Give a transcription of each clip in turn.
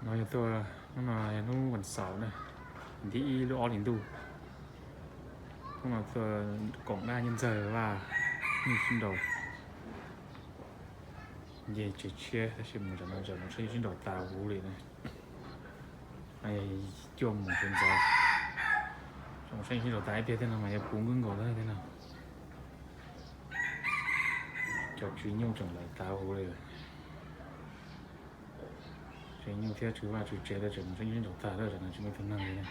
No yog tuaj, hnub no yog hnub vas xaum na, thib ib lub ob hlis ntuj. Hnub no tuaj koom dab Nyiaj Ntxawg Vaj Nyuj Sib Nraus nce tsev tshiab tab sis mus tam no tseem mus saib Nyuj Sib Nraus tas huv li na. Cuaj moos sawv ntxov, tseem saib Nyuj Sib Nraus tas ib pliag thiab no mas yog puv nkaus thiab no. Cov tswv nyuj tseem lawm tas huv li. Tswv nyuj thiab tswv vaj tswv tsev lawv tseem mus saib Nyuj Sib Nraus tag lawm, tam no tsis muaj ib tug neeg li na.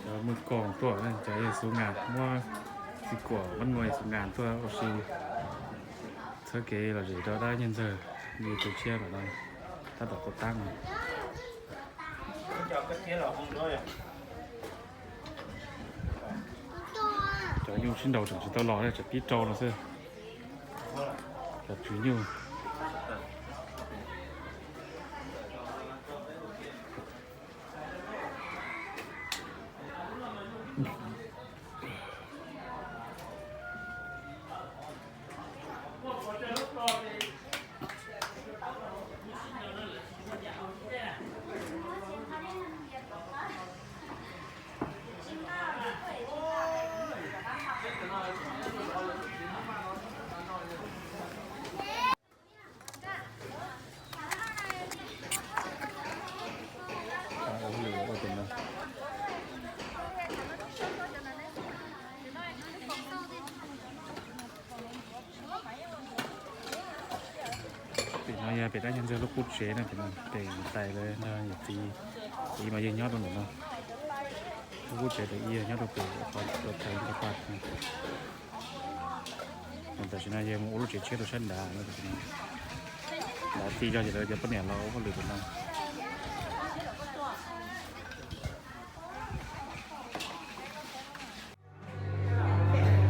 Cov muaj koom tuaj, cov yog Xus Nkas, muab txiv kuam Vaj Nuj Xus Nkas tuaj ua si txhawb kev lom zem rau dab Nyiaj Ntxawg Vaj Nyuj Sib Nraus tshiab lawm no, tab tom tuaj tab no. Cov nyuj sib nraus tseem tsis tau los, tseem pib rau no xwb. Cov tswv nyuj. Pem no yog pem dab Nyiaj Ntxawg lub qub tsev na, pem no pem tais lawv nrog yawm txiv, txiv mas yawg nyob rau ntawm no. Lub qub tsev tais ib yog nyob rau pem ua thawv nrog paj. Tam sim no yawg mus ua lub tsev tshiab rau sab nrad no. Lawv tij zog ces lawv cov poj niam los ua hauj lwm pem no.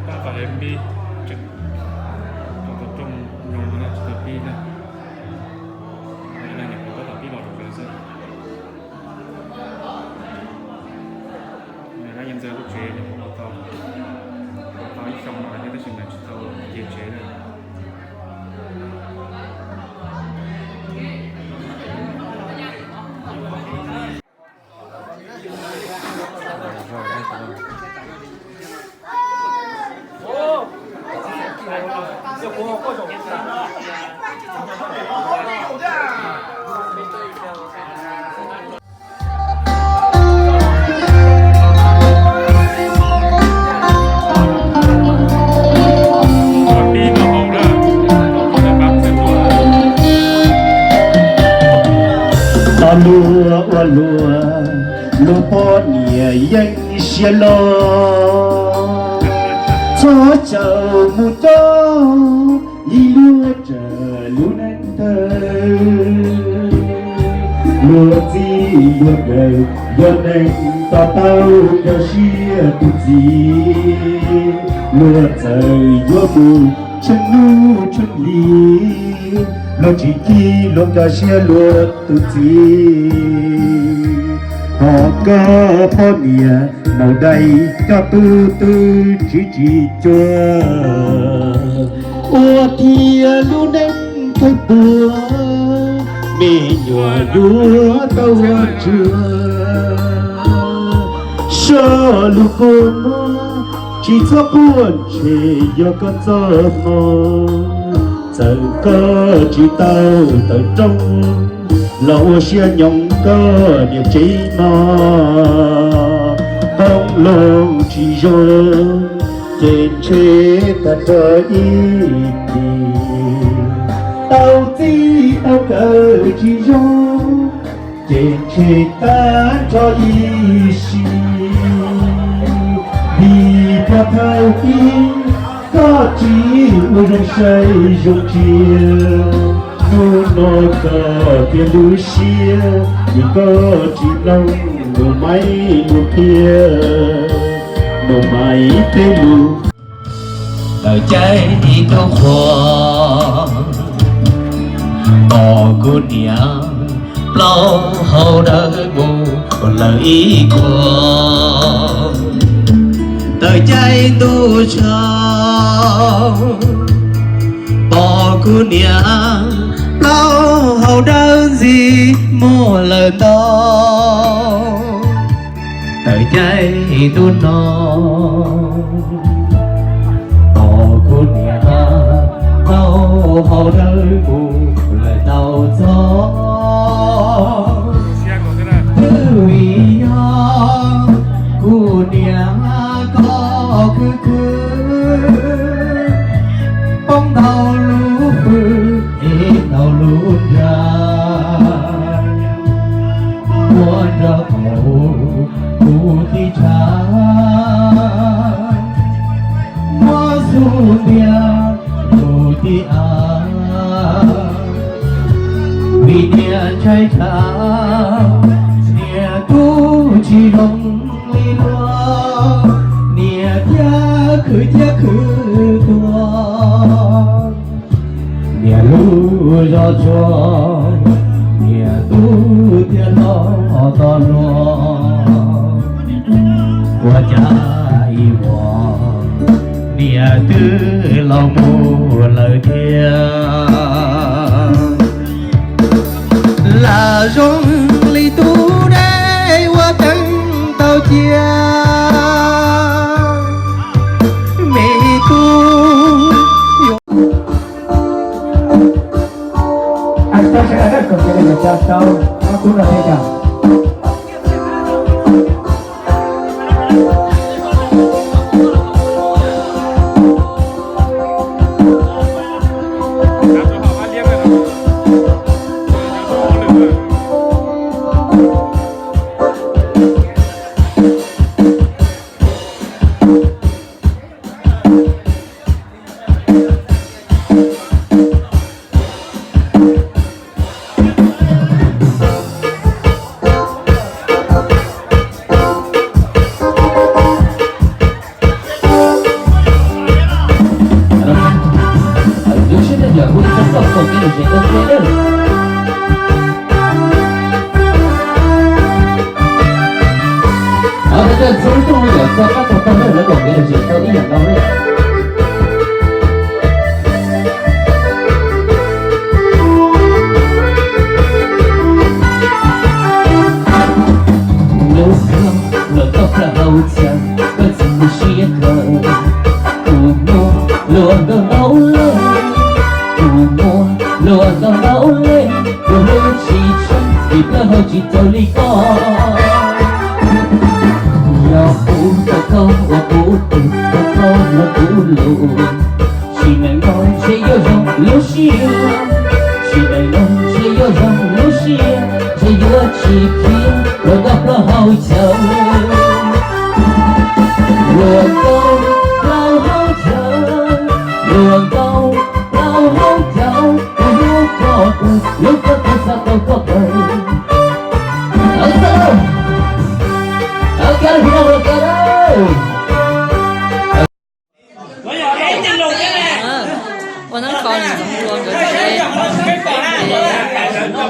Tab tom pib, tab tom rooj no tsis tau pib na. Tab tom pib los rau xwb. Dab Nyiaj Ntxawg lub tsev nws kuj ua tau, ua tau ib xyoo no thiab tab sis mas tsis tau nce tsev li. Tau luag ua luag, luag poj niam yeej siab loj, txhob caum mus coj li luag raws lub neej tawg. Luag txij luag nkawm yog neeg to taub nkag siab tus txiv, luag txawm yuav mus tsheej hnub tsheej hli, luag tsis cim luag nkag siab luag tus txiv. Hos koj poj niam maum dais coj tub twb tsis tsim cuag, ua thiaj lub neej kawg tuag, me nyuam yuav tau ua tsuag. Soj lug kua muag tsis txhob quaj ntshe yog koj txoj hmoo, txawm koj tsis tau tawm rooj los ua siab nyoog koj niam tsev no. Qoob loo tsis zoo ces ntshe tag nrho ib tis, tau txij tau nkawm tsis zoo ces ntshe tag nrho ib sim. Vim pog thawj tib koj tsis ua zoo saib zoo ntsia, hnub no koj tiav lub siab vim koj tsis mloog nus maiv nus qhia, nus mas Ib teg lus tawm caij ib tug qhua, pom kuv niam plaub hau dawb mus lawm ib qho. Tawm caij ntuj tshau, pom kuv niam plaub hau dawb ntxi mus lawm ntau. Tawm caij ntuj no, pom kuv niam plaub hau dawb mus lawm ntau txog. Twb vim yog kuv niam koj khwv khwv, poob ntau lub hwj es ntau lub nra, ua nrog thaum kuv tib tshav, muab xub ntiag kuv tib av. Vim niam ntshai tsam niam tub tsis zoo li luag, niam thiaj khwv thiab khwv tuag. Niam lub zog tsuag, niam tub thiaj los tau luag. Ua cas ib vuag niam twb los mus lawm thiab. Lam zoo li tub dej ua teeb tau cia, me tub. Lub sij hawm no kuv coj koj mus ua ke lom zem tau ke na. Hos peb coj txhua tus yog txog qab txog tag lawm lawv kom kev lom zem tau ib yam no na. Lub koj los koj plaub hau chaw, koj txiv kuv siab kawg. Kuv muaj luag nkauj ntau leej, kuv muaj luag nkauj ntau leej, kuv hlub tsis tsheej vim plaub hau tsis txaus li koj. Yog kuv tau koj ua kuv tug, tau koj ua kuv lus, sim neej no ntshe yuav zoo lub siab, sim neej no ntshe yuav zoo lub siab, ntshe yuav tsis khiav luag nkauj plaub hau chaw. Luag nkauj plaub hau chaw, luag nkauj plaub hau chaw, kuv hlub koj, kuv hlub koj, kuv xav tau koj kawg. Ua nab kho ntsoov dua nkawd tsev.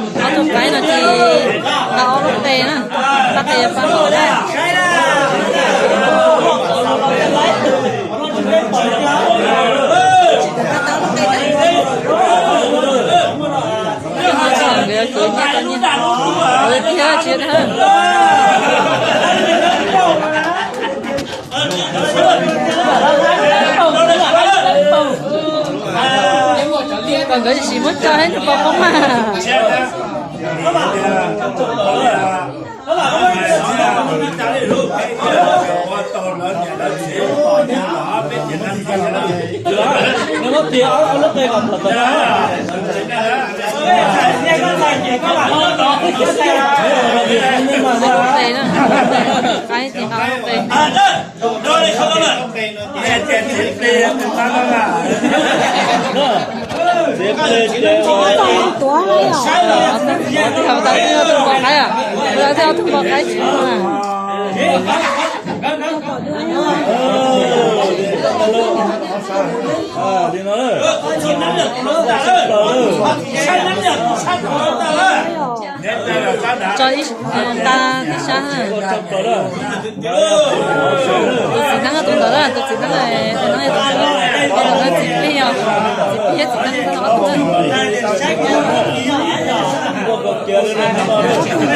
Ob tug qaib no ces nqa ob lub qe na, qab qe pab nqa na. Nkawd yuav ces nyiaj tau nyiaj, nkawd thiab tsis thiab. Kom nkawd tsis muab tso thiab nws pom qoob mas. Qaib ces nqa lub qe. Tau tau tus npau qaib, tau tau tus npau qaib tsis muaj. Li no, tso ib nta tib sab na. Tus txiv neeb tus ntawd na, tus txiv neeb, tus neeb yog tus ntawd, tus neeb txiv plig os, txiv plig thiab txiv neeb ob tug na. Txiv, txiv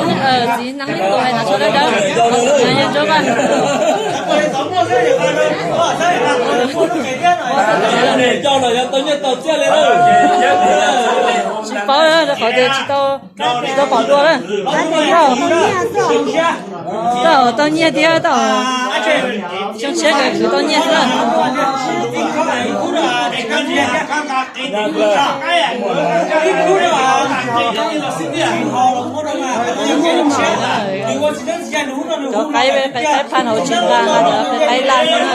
neeb, txiv neeb tus hais no tshuav dawb dawb, no yog Ntsuab Vaj. Tsis paub rau qhov tias tsis tau, tsis tau pom dua na. Tau, tau nyiaj thiab tau, xyoo tshiab kawg khwv tau nyiaj xwb. Cov qaib, qaib phaj hauv tsis nqa, qaib laj no na.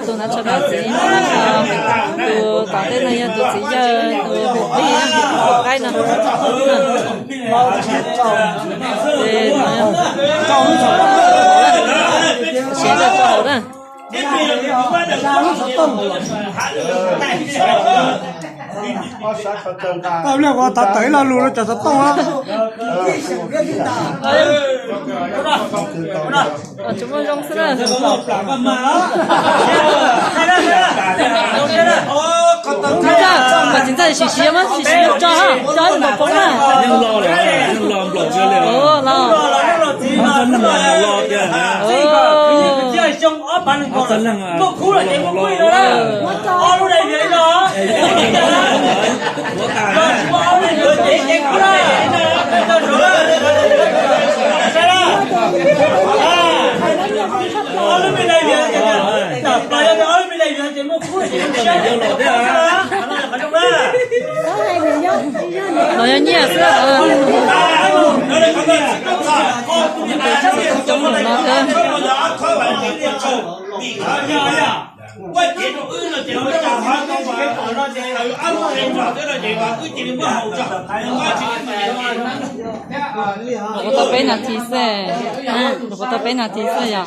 Tus nav tsho tom txiv, tus tom ntej no yog tus txiv yawg, tus mus plig qaib no. Ces no, siav rau hauv na. Tau ib lo lus rau cov xov tooj. Tsis muaj zoo xwb na. Kom txiv ntxawm sim siav mas sim siav tso, tso npaum poob na. Los, los, los tiag. Los yog nyiaj xwb. Coob no thiab. Nyuam qhuav tau peb nas this xwb, nyuam qhuav tau peb nas this xwb yom.